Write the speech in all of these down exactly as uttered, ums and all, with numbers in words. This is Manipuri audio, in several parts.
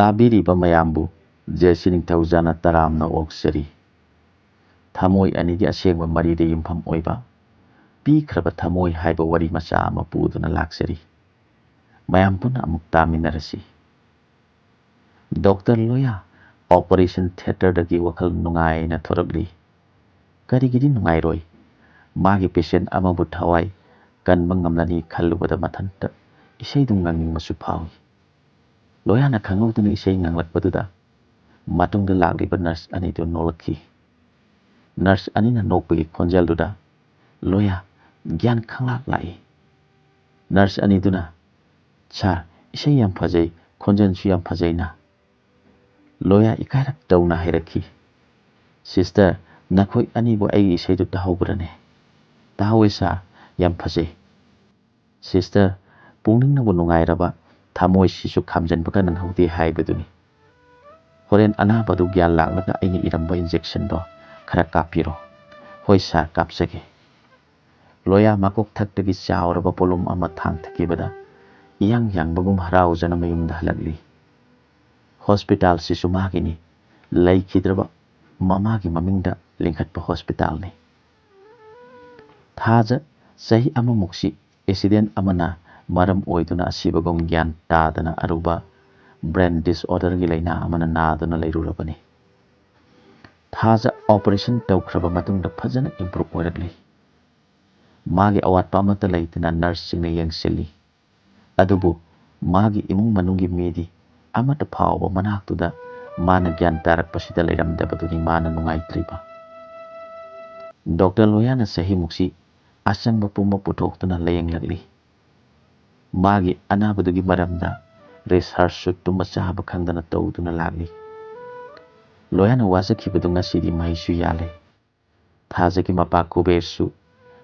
ꯇꯥꯕꯤꯔꯤꯕ ꯃꯌꯥꯝꯕꯨ ꯖꯦꯁꯤ ꯅꯤꯡꯊꯧꯖꯥꯅ ꯇꯔꯥꯝꯅ ꯑꯣꯛꯆꯔꯤ꯫ ꯊꯃꯣꯏ ꯑꯅꯤꯒꯤ ꯑꯁꯦꯡꯕ ꯃꯔꯤꯗ ꯌꯨꯝꯐꯝ ꯑꯣꯏꯕ ꯄꯤꯈ꯭ꯔꯕ ꯊꯃꯣꯏ ꯍꯥꯏꯕ ꯋꯥꯔꯤ ꯃꯆꯥ ꯑꯃ ꯄꯨꯗꯨꯅ ꯂꯥꯛꯆꯔꯤ꯫ ꯃꯌꯥꯝ ꯄꯨꯟꯅ ꯑꯃꯨꯛ ꯇꯥꯃꯤꯟꯅꯔꯁꯤ꯫ ꯗꯣꯛꯇꯔ ꯂꯣꯌꯥ ꯑꯣꯄꯔꯦꯁꯟ ꯊꯤꯌꯦꯇꯔꯗꯒꯤ ꯋꯥꯈꯜ ꯅꯨꯡꯉꯥꯏꯅ ꯊꯣꯔꯛꯂꯤ꯫ ꯀꯔꯤꯒꯤꯗꯤ ꯅꯨꯡꯉꯥꯏꯔꯣꯏ? ꯃꯥꯒꯤ ꯄꯦꯁꯦꯟ ꯑꯃꯕꯨ ꯊꯋꯥꯏ ꯀꯟꯕ ꯉꯝꯂꯅꯤ ꯈꯜꯂꯨꯕꯗ ꯃꯊꯟꯇ ꯏꯁꯩꯗꯨ ꯉꯪꯅꯤꯡꯕꯁꯨ ꯐꯥꯎꯏ꯫ ꯂꯣꯌꯥꯅ ꯈꯪꯍꯧꯗꯅ ꯏꯁꯩ ꯉꯪꯂꯛꯄꯗꯨꯗ ꯃꯇꯨꯡꯗ ꯂꯥꯛꯂꯤꯕ ꯅꯔꯁ ꯑꯅꯤꯗꯨ ꯅꯣꯛꯂꯛꯈꯤ꯫ ꯅꯔꯁ ꯑꯅꯤꯅ ꯅꯣꯛꯄꯒꯤ ꯈꯣꯟꯖꯦꯜꯗꯨꯗ ꯂꯣꯌꯥ ꯒ꯭ꯌꯥꯟ ꯈꯪꯂꯥꯛ ꯂꯥꯛꯏ꯫ ꯅꯔꯁ ꯑꯅꯤꯗꯨꯅ, "ꯁꯥꯔ, ꯏꯁꯩ ꯌꯥꯝ ꯐꯖꯩ, ꯈꯣꯟꯖꯦꯜꯁꯨ ꯌꯥꯝ ꯐꯖꯩꯅ?" ꯂꯣꯌꯥ ꯏꯀꯥꯏꯔꯞ ꯇꯧꯅ ꯍꯥꯏꯔꯛꯈꯤ, "ꯁꯤꯁꯇꯔ, ꯅꯈꯣꯏ ꯑꯅꯤꯕꯨ ꯑꯩꯒꯤ ꯏꯁꯩꯗꯨ ꯇꯥꯍꯧꯕ꯭ꯔꯅꯦ?" "ꯇꯥꯍꯧꯋꯦ ꯁꯥꯔ, ꯌꯥꯝ ꯐꯖꯩ꯫" "ꯁꯤꯁꯇꯔ, ꯄꯨꯛꯅꯤꯡꯅꯕꯨ ꯅꯨꯡꯉꯥꯏꯔꯕ ꯊꯃꯣꯏꯁꯤꯁꯨ ꯈꯥꯝꯖꯟꯕꯒ ꯅꯪꯍꯧꯗꯦ ꯍꯥꯏꯕꯗꯨꯅꯤ꯫ ꯍꯣꯔꯦꯟ ꯑꯅꯥꯕꯗꯨ ꯒ꯭ꯌꯥꯟ ꯂꯥꯛꯂꯒ ꯑꯩꯅ ꯏꯔꯝꯕ ꯏꯟꯖꯦꯛꯁꯟꯗꯣ ꯈꯔ ꯀꯥꯞꯄꯤꯔꯣ꯫" "ꯍꯣꯏ ꯁꯥꯔ, ꯀꯥꯞꯆꯒꯦ꯫" ꯂꯣꯌꯥ ꯃꯀꯣꯛ ꯊꯛꯇꯒꯤ ꯆꯥꯎꯔꯕ ꯄꯣꯠꯂꯨꯝ ꯑꯃ ꯊꯥꯡꯊꯈꯤꯕꯗ ꯏꯌꯥꯡ ꯌꯥꯡꯕꯒꯨꯝ ꯍꯔꯥꯎꯖꯅ ꯃꯌꯨꯝꯗ ꯍꯜꯂꯛꯂꯤ꯫ ꯍꯣꯁꯄꯤꯇꯥꯜꯁꯤꯁꯨ ꯃꯥꯒꯤꯅꯤ, ꯂꯩꯈꯤꯗ꯭ꯔꯕ ꯃꯃꯥꯒꯤ ꯃꯃꯤꯡꯗ ꯂꯤꯡꯈꯠꯄ ꯍꯣꯁꯄꯤꯇꯥꯜꯅꯤ꯫ ꯊꯥꯖ ꯆꯍꯤ ꯑꯃꯃꯨꯛꯁꯤ ꯑꯦꯛꯁꯤꯗꯦꯟ ꯑꯃꯅ ꯃꯔꯝ ꯑꯣꯏꯗꯨꯅ ꯑꯁꯤꯕꯒꯨꯝ ꯒ꯭ꯌꯥꯟ ꯇꯥꯗꯅ ꯑꯔꯨꯕ ꯕ꯭ꯔꯦꯟ ꯗꯤꯁꯑꯣꯔꯗꯔꯒꯤ ꯂꯥꯏꯅꯥ ꯑꯃꯅ ꯅꯥꯗꯨꯅ ꯂꯩꯔꯨꯔꯕꯅꯤ꯫ ꯊꯥꯖ ꯑꯣꯄꯔꯦꯁꯟ ꯇꯧꯈ꯭ꯔꯕ ꯃꯇꯨꯡꯗ ꯐꯖꯅ ꯏꯝꯄ꯭ꯔꯨꯞ ꯑꯣꯏꯔꯛꯂꯤ꯫ ꯃꯥꯒꯤ ꯑꯋꯥꯠꯄ ꯑꯃꯠꯇ ꯂꯩꯇꯅ ꯅꯔꯁꯁꯤꯡꯅ ꯌꯦꯡꯁꯤꯜꯂꯤ꯫ ꯑꯗꯨꯕꯨ ꯃꯥꯒꯤ ꯏꯃꯨꯡ ꯃꯅꯨꯡꯒꯤ ꯃꯤꯗꯤ ꯑꯃꯠꯇ ꯐꯥꯎꯕ ꯃꯅꯥꯛꯇꯨꯗ ꯃꯥꯅ ꯒ꯭ꯌꯥꯟ ꯇꯥꯔꯛꯄꯁꯤꯗ ꯂꯩꯔꯝꯗꯕꯗꯨꯅꯤ ꯃꯥꯅ ꯅꯨꯡꯉꯥꯏꯇ꯭ꯔꯤꯕ꯫ ꯗꯣꯛꯇꯔ ꯂꯣꯌꯥꯅ ꯆꯍꯤꯃꯨꯛꯁꯤ ꯑꯆꯪꯕ ꯄꯨꯝꯕ ꯄꯨꯊꯣꯛꯇꯨꯅ ꯂꯥꯌꯦꯡꯂꯛꯂꯤ꯫ ꯃꯥꯒꯤ ꯑꯅꯥꯕꯗꯨꯒꯤ ꯃꯔꯝꯗ ꯔꯤꯁꯔꯁꯁꯨ ꯇꯨꯝꯕ ꯆꯥꯕ ꯈꯪꯗꯅ ꯇꯧꯗꯨꯅ ꯂꯥꯛꯂꯤ꯫ ꯂꯣꯌꯥꯅ ꯋꯥꯖꯈꯤꯕꯗꯨ ꯉꯁꯤꯗꯤ ꯃꯍꯩꯁꯨ ꯌꯥꯜꯂꯦ꯫ ꯊꯥꯖꯒꯤ ꯃꯄꯥ ꯀꯨꯕꯦꯔꯁꯨ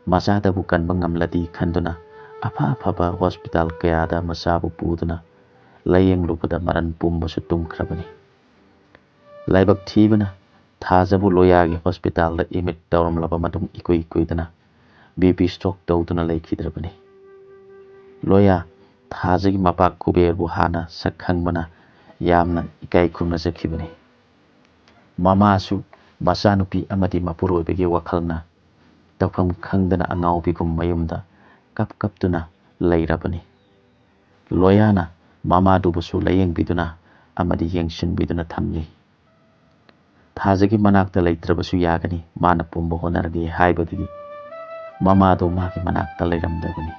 ꯃꯆꯥꯗꯕꯨ ꯀꯟꯕ ꯉꯝꯂꯗꯤ ꯈꯟꯗꯨꯅ ꯑꯐ ꯑꯐꯕ ꯍꯣꯁꯄꯤꯇꯥꯜ ꯀꯌꯥꯗ ꯃꯆꯥꯕꯨ ꯄꯨꯗꯨꯅ ꯂꯥꯌꯦꯡꯂꯨꯕꯗ ꯃꯔꯟ ꯄꯨꯝꯕꯁꯨ ꯇꯨꯝꯈ꯭ꯔꯕꯅꯤ꯫ ꯂꯥꯏꯕꯛ ꯊꯤꯕꯅ ꯊꯥꯖꯕꯨ ꯂꯣꯌꯥꯒꯤ ꯍꯣꯁꯄꯤꯇꯥꯜꯗ ꯑꯦꯗꯃꯤꯠ ꯇꯧꯔꯝꯂꯕ ꯃꯇꯨꯡ ꯏꯀꯨꯏ ꯀꯨꯏꯗꯅ ꯕꯤ ꯄꯤ ꯁ꯭ꯇ꯭ꯔꯣꯛ ꯇꯧꯗꯨꯅ ꯂꯩꯈꯤꯗ꯭ꯔꯕꯅꯤ꯫ ꯂꯣꯌꯥ ꯊꯥꯖꯒꯤ ꯃꯄꯥ ꯀꯨꯕꯦꯔꯕꯨ ꯍꯥꯟꯅ ꯁꯛ ꯈꯪꯕꯅ ꯌꯥꯝꯅ ꯏꯀꯥꯏ ꯈꯨꯝꯅꯖꯈꯤꯕꯅꯤ꯫ ꯃꯃꯥꯁꯨ ꯃꯆꯥꯅꯨꯄꯤ ꯑꯃꯗꯤ ꯃꯄꯨꯔꯣꯏꯕꯒꯤ ꯋꯥꯈꯜꯅ ꯇꯧꯐꯝ ꯈꯪꯗꯅ ꯑꯉꯥꯎꯕꯤꯒꯨꯝ ꯃꯌꯨꯝꯗ ꯀꯞ ꯀꯞꯇꯨꯅ ꯂꯩꯔꯕꯅꯤ꯫ ꯂꯣꯌꯥꯅ ꯃꯃꯥꯗꯨꯕꯨꯁꯨ ꯂꯥꯌꯦꯡꯕꯤꯗꯨꯅ ꯑꯃꯗꯤ ꯌꯦꯡꯁꯤꯟꯕꯤꯗꯨꯅ ꯊꯝꯂꯤ꯫ ꯊꯥꯖꯒꯤ ꯃꯅꯥꯛꯇ ꯂꯩꯇ꯭ꯔꯕꯁꯨ ꯌꯥꯒꯅꯤ, ꯃꯥꯅ ꯄꯨꯝꯕ ꯍꯣꯠꯅꯔꯒꯦ ꯍꯥꯏꯕꯗꯨꯗꯤ ꯃꯃꯥꯗꯣ ꯃꯥꯒꯤ ꯃꯅꯥꯛꯇ ꯂꯩꯔꯝꯗꯕꯅꯤ꯫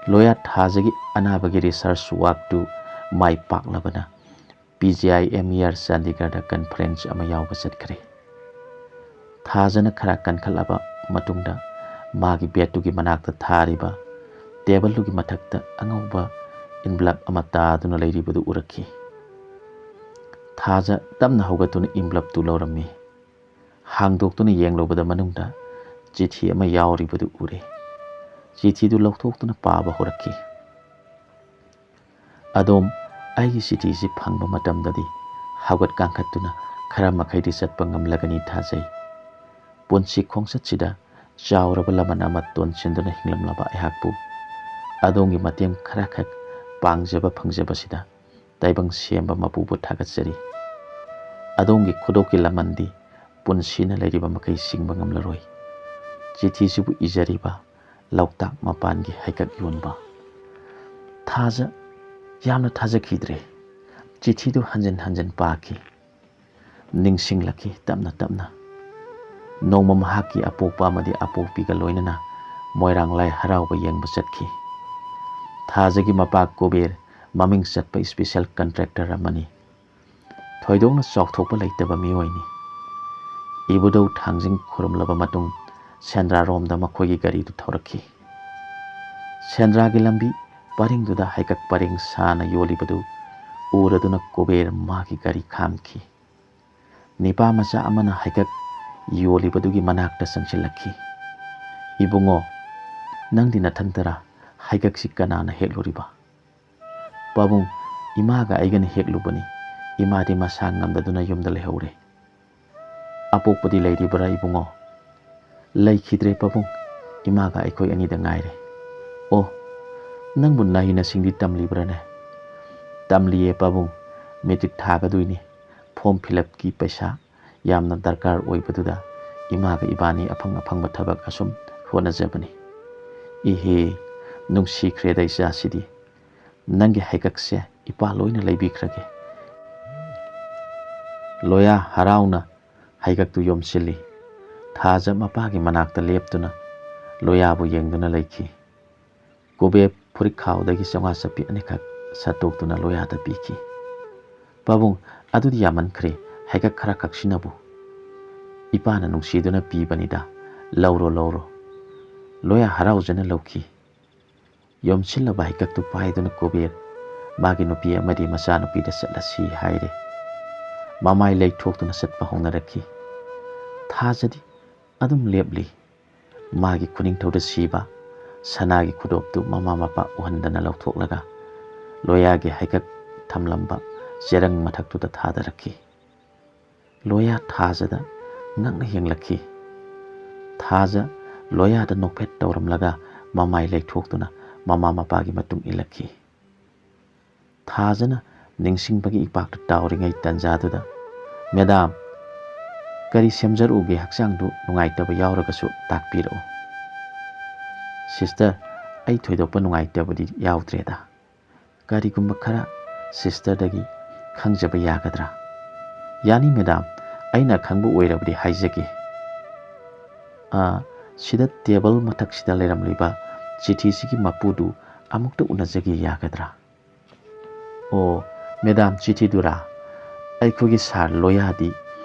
ꯂꯣꯌꯥ ꯊꯥꯖꯒꯤ ꯑꯅꯥꯕꯒꯤ research workꯇꯨ my ꯄꯥꯛꯂꯕꯅ P G I M E R ꯆꯥꯟꯗꯤꯒꯔꯗ conference ꯑꯃ ꯌꯥꯎꯕ ꯆꯠꯈ꯭ꯔꯦ꯫ ꯊꯥꯖꯅ ꯈꯔ ꯀꯟꯈꯠꯂꯕ ꯃꯇꯨꯡꯗ ꯃꯥꯒꯤ bedꯇꯨꯒꯤ ꯃꯅꯥꯛꯇ ꯊꯥꯔꯤꯕ tableꯗꯨꯒꯤ ꯃꯊꯛꯇ ꯑꯉꯧꯕ envelope ꯑꯃ ꯇꯥꯗꯨꯅ ꯂꯩꯔꯤꯕꯗꯨ ꯎꯔꯛꯈꯤ꯫ ꯊꯥꯖ ꯇꯞꯅ ꯍꯧꯒꯠꯇꯨꯅ envelopeꯇꯨ ꯂꯧꯔꯝꯃꯤ꯫ ꯍꯥꯡꯗꯣꯛꯇꯨꯅ ꯌꯦꯡꯂꯨꯕꯗ ꯃꯅꯨꯡꯗ ꯆꯤꯊꯤ ꯑꯃ ꯌꯥꯎꯔꯤꯕꯗꯨ ꯎꯔꯦ꯫ ꯆꯤꯊꯤꯗꯨ ꯂꯧꯊꯣꯛꯇꯨꯅ ꯄꯥꯕ ꯍꯧꯔꯛꯈꯤ꯫ "ꯑꯗꯣꯝ ꯑꯩꯒꯤ ꯆꯤꯊꯤꯁꯤ ꯐꯪꯕ ꯃꯇꯝꯗꯗꯤ ꯍꯧꯒꯠ ꯀꯥꯡꯈꯠꯇꯨꯅ ꯈꯔ ꯃꯈꯩꯗꯤ ꯆꯠꯄ ꯉꯝꯂꯒꯅꯤ ꯊꯥꯖꯩ꯫ ꯄꯨꯟꯁꯤ ꯈꯣꯡꯆꯠꯁꯤꯗ ꯆꯥꯎꯔꯕ ꯂꯃꯟ ꯑꯃ ꯇꯣꯟꯁꯤꯟꯗꯨꯅ ꯍꯤꯡꯂꯝꯂꯕ ꯑꯩꯍꯥꯛꯄꯨ ꯑꯗꯣꯝꯒꯤ ꯃꯇꯦꯡ ꯈꯔꯈꯛ ꯄꯥꯡꯖꯕ ꯐꯪꯖꯕꯁꯤꯗ ꯇꯥꯏꯕꯪ ꯁꯦꯝꯕ ꯃꯄꯨꯕꯨ ꯊꯥꯒꯠꯆꯔꯤ꯫ ꯑꯗꯣꯝꯒꯤ ꯈꯨꯗꯣꯞꯀꯤ ꯂꯃꯟꯗꯤ ꯄꯨꯟꯁꯤꯅ ꯂꯩꯔꯤꯕ ꯃꯈꯩ ꯁꯤꯡꯕ ꯉꯝꯂꯔꯣꯏ꯫ ꯆꯤꯊꯤꯁꯤꯕꯨ ꯏꯖꯔꯤꯕ ꯂꯣꯛꯇꯥꯛ ꯃꯄꯥꯟꯒꯤ ꯍꯩꯀꯛ ꯌꯣꯟꯕ ꯊꯥꯖ ꯌꯥꯝꯅ ꯊꯥꯖꯈꯤꯗ꯭ꯔꯦ꯫ ꯆꯤꯊꯤꯗꯨ ꯍꯟꯖꯤꯟ ꯍꯟꯖꯤꯟ ꯄꯥꯈꯤ꯫ ꯅꯤꯡꯁꯤꯡꯂꯛꯈꯤ ꯇꯞꯅ ꯇꯞꯅ꯫ ꯅꯣꯡꯃ ꯃꯍꯥꯛꯀꯤ ꯑꯄꯣꯛꯄ ꯑꯃꯗꯤ ꯑꯄꯣꯛꯄꯤꯒ ꯂꯣꯏꯅꯅ ꯃꯣꯏꯔꯥꯡ ꯂꯥꯏ ꯍꯔꯥꯎꯕ ꯌꯦꯡꯕ ꯆꯠꯈꯤ꯫ ꯊꯥꯖꯒꯤ ꯃꯄꯥ ꯀꯨꯕꯦꯔ ꯃꯃꯤꯡ ꯆꯠꯄ special contractor ꯑꯃꯅꯤ꯫ ꯊꯣꯏꯗꯣꯛꯅ ꯆꯥꯎꯊꯣꯛꯄ ꯂꯩꯇꯕ ꯃꯤꯑꯣꯏꯅꯤ꯫ ꯏꯕꯨꯙꯧ ꯊꯥꯡꯖꯤꯡ ꯈꯨꯔꯨꯝꯂꯕ ꯃꯇꯨꯡ ꯁꯦꯟꯗ꯭ꯔꯥꯔꯣꯝꯗ ꯃꯈꯣꯏꯒꯤ ꯒꯥꯔꯤꯗꯨ ꯊꯧꯔꯛꯈꯤ꯫ ꯁꯦꯟꯗ꯭ꯔꯥꯒꯤ ꯂꯝꯕꯤ ꯄꯔꯤꯡꯗꯨꯗ ꯍꯩꯀꯛ ꯄꯔꯦꯡ ꯁꯥꯅ ꯌꯣꯜꯂꯤꯕꯗꯨ ꯎꯔꯗꯨꯅ ꯀꯨꯕꯦꯔ ꯃꯥꯒꯤ ꯒꯥꯔꯤ ꯈꯥꯝꯈꯤ꯫ ꯅꯤꯄꯥ ꯃꯆꯥ ꯑꯃꯅ ꯍꯩꯀꯛ ꯌꯣꯜꯂꯤꯕꯗꯨꯒꯤ ꯃꯅꯥꯛꯇ ꯆꯪꯁꯤꯜꯂꯛꯈꯤ꯫ "ꯏꯕꯨꯡꯉꯣ, ꯅꯪꯗꯤ ꯅꯊꯟꯇꯔꯥ? ꯍꯩꯀꯛꯁꯤ ꯀꯅꯥꯅ ꯍꯦꯛꯂꯨꯔꯤꯕ?" "ꯄꯥꯕꯨꯡ, ꯏꯃꯥꯒ ꯑꯩꯒꯅ ꯍꯦꯛꯂꯨꯕꯅꯤ꯫ ꯏꯃꯥꯗꯤ ꯃꯁꯥ ꯉꯝꯗꯗꯨꯅ ꯌꯨꯝꯗ ꯂꯩꯍꯧꯔꯦ꯫" "ꯑꯄꯣꯛꯄꯗꯤ ꯂꯩꯔꯤꯕꯔꯥ ꯏꯕꯨꯡꯉꯣ?" "ꯂꯩꯈꯤꯗ꯭ꯔꯦ ꯄꯥꯕꯨꯡ, ꯏꯃꯥꯒ ꯑꯩꯈꯣꯏ ꯑꯅꯤꯗ ꯉꯥꯏꯔꯦ꯫" "ꯑꯣ, ꯅꯪꯕꯨ ꯅꯍꯩ ꯅꯁꯤꯡꯗꯤ ꯇꯝꯂꯤꯕ꯭ꯔꯥꯅꯦ?" "ꯇꯝꯂꯤꯌꯦ ꯄꯥꯕꯨꯡ, ꯃꯦꯇ꯭ꯔꯤꯛ ꯊꯥꯒꯗꯣꯏꯅꯤ꯫ ꯐꯣꯔꯝ ꯐꯤꯜ ꯑꯞꯀꯤ ꯄꯩꯁꯥ ꯌꯥꯝꯅ ꯗꯔꯀꯥꯔ ꯑꯣꯏꯕꯗꯨꯗ ꯏꯃꯥꯒ ꯏꯕꯥꯅꯤ ꯑꯐꯪ ꯑꯐꯪꯕ ꯊꯕꯛ ꯑꯁꯨꯝ ꯍꯣꯠꯅꯖꯕꯅꯤ꯫ ꯏꯍꯦ, ꯅꯨꯡꯁꯤꯈ꯭ꯔꯦꯗ ꯏꯆꯥꯁꯤꯗꯤ꯫ ꯅꯪꯒꯤ ꯍꯩꯀꯛꯁꯦ ꯏꯄꯥ ꯂꯣꯏꯅ ꯂꯩꯕꯤꯈ꯭ꯔꯒꯦ꯫" ꯂꯣꯌꯥ ꯍꯔꯥꯎꯅ ꯍꯩꯀꯛꯇꯨ ꯌꯣꯝꯁꯤꯜꯂꯤ꯫ ꯊꯥꯖ ꯃꯄꯥꯒꯤ ꯃꯅꯥꯛꯇ ꯂꯦꯞꯇꯨꯅ ꯂꯣꯌꯥꯕꯨ ꯌꯦꯡꯗꯨꯅ ꯂꯩꯈꯤ꯫ ꯀꯨꯕꯦꯔ ꯐꯨꯔꯤꯠꯈꯥꯎꯗꯒꯤ ꯆꯥꯝꯃꯉꯥ ꯆꯞꯄꯤ ꯑꯅꯤꯈꯛ ꯁꯠꯇꯣꯛꯇꯨꯅ ꯂꯣꯌꯥꯗ ꯄꯤꯈꯤ꯫ "ꯄꯥꯕꯨꯡ, ꯑꯗꯨꯗꯤ ꯌꯥꯝꯃꯟꯈ꯭ꯔꯦ, ꯍꯩꯀꯛ ꯈꯔ ꯈꯛꯁꯤꯅꯕꯨ꯫ ꯏꯄꯥꯅ ꯅꯨꯡꯁꯤꯗꯨꯅ ꯄꯤꯕꯅꯤꯗ, ꯂꯧꯔꯣ, ꯂꯧꯔꯣ꯫" ꯂꯣꯌꯥ ꯍꯔꯥꯎꯖꯅ ꯂꯧꯈꯤ꯫ ꯌꯣꯝꯁꯤꯜꯂꯕ ꯍꯩꯀꯛꯇꯨ ꯄꯥꯏꯗꯨꯅ ꯀꯨꯕꯦꯔ ꯃꯥꯒꯤ ꯅꯨꯄꯤ ꯑꯃꯗꯤ ꯃꯆꯥꯅꯨꯄꯤꯗ ꯆꯠꯂꯁꯤ ꯍꯥꯏꯔꯦ꯫ ꯃꯃꯥꯏ ꯂꯩꯊꯣꯛꯇꯨꯅ ꯆꯠꯄ ꯍꯧꯅꯔꯛꯈꯤ꯫ ꯊꯥꯖꯗꯤ ꯑꯗꯨꯝ ꯂꯦꯞꯂꯤ꯫ ꯃꯥꯒꯤ ꯈꯨꯅꯤꯡꯊꯧꯗ ꯁꯤꯕ ꯁꯅꯥꯒꯤ ꯈꯨꯗꯣꯞꯇꯨ ꯃꯃꯥ ꯃꯄꯥ ꯎꯍꯟꯗꯅ ꯂꯧꯊꯣꯛꯂꯒ ꯂꯣꯌꯥꯒꯤ ꯍꯩꯀꯛ ꯊꯝꯂꯝꯕ ꯆꯦꯔꯪ ꯃꯊꯛꯇꯨꯗ ꯊꯥꯗꯔꯛꯈꯤ꯫ ꯂꯣꯌꯥ ꯊꯥꯖꯗ ꯉꯛꯅ ꯌꯦꯡꯂꯛꯈꯤ꯫ ꯊꯥꯖ ꯂꯣꯌꯥꯗ ꯅꯣꯛꯐꯦꯠ ꯇꯧꯔꯝꯂꯒ ꯃꯃꯥꯏ ꯂꯩꯊꯣꯛꯇꯨꯅ ꯃꯃꯥ ꯃꯄꯥꯒꯤ ꯃꯇꯨꯡ ꯏꯜꯂꯛꯈꯤ꯫ ꯊꯥꯖꯅ ꯅꯤꯡꯁꯤꯡꯕꯒꯤ ꯏꯄꯥꯛꯇ ꯇꯥꯎꯔꯤꯉꯩ ꯇꯟꯖꯥꯗꯨꯗ, "ꯃꯦꯗꯥꯝ, ꯀꯔꯤ ꯁꯦꯝꯖꯔꯛꯎꯒꯦ? ꯍꯛꯆꯥꯡꯗꯨ ꯅꯨꯡꯉꯥꯏꯇꯕ ꯌꯥꯎꯔꯒꯁꯨ ꯇꯥꯛꯄꯤꯔꯛꯎ꯫" "ꯁꯤꯁꯇꯔ, ꯑꯩ ꯊꯣꯏꯗꯣꯛꯄ ꯅꯨꯡꯉꯥꯏꯇꯕꯗꯤ ꯌꯥꯎꯗ꯭ꯔꯦꯗ꯫ ꯀꯔꯤꯒꯨꯝꯕ ꯈꯔ ꯁꯤꯁꯇꯔꯗꯒꯤ ꯈꯪꯖꯕ ꯌꯥꯒꯗ꯭ꯔꯥ?" "ꯌꯥꯅꯤ ꯃꯦꯗꯥꯝ, ꯑꯩꯅ ꯈꯪꯕ ꯑꯣꯏꯔꯕꯗꯤ ꯍꯥꯏꯖꯒꯦ꯫ ꯑꯥ, ꯁꯤꯗ ꯇꯦꯕꯜ ꯃꯊꯛꯁꯤꯗ ꯂꯩꯔꯝꯂꯤꯕ ꯆꯤꯊꯤꯁꯤꯒꯤ ꯃꯄꯨꯗꯨ ꯑꯃꯨꯛꯇ ꯎꯅꯖꯒꯦ ꯌꯥꯒꯗ꯭ꯔꯥ?" "ꯑꯣ, ꯃꯦꯗꯥꯝ, ꯆꯤꯊꯤꯗꯨꯔꯥ? ꯑꯩꯈꯣꯏꯒꯤ ꯁꯥꯔ ꯂꯣꯌꯥꯗꯤ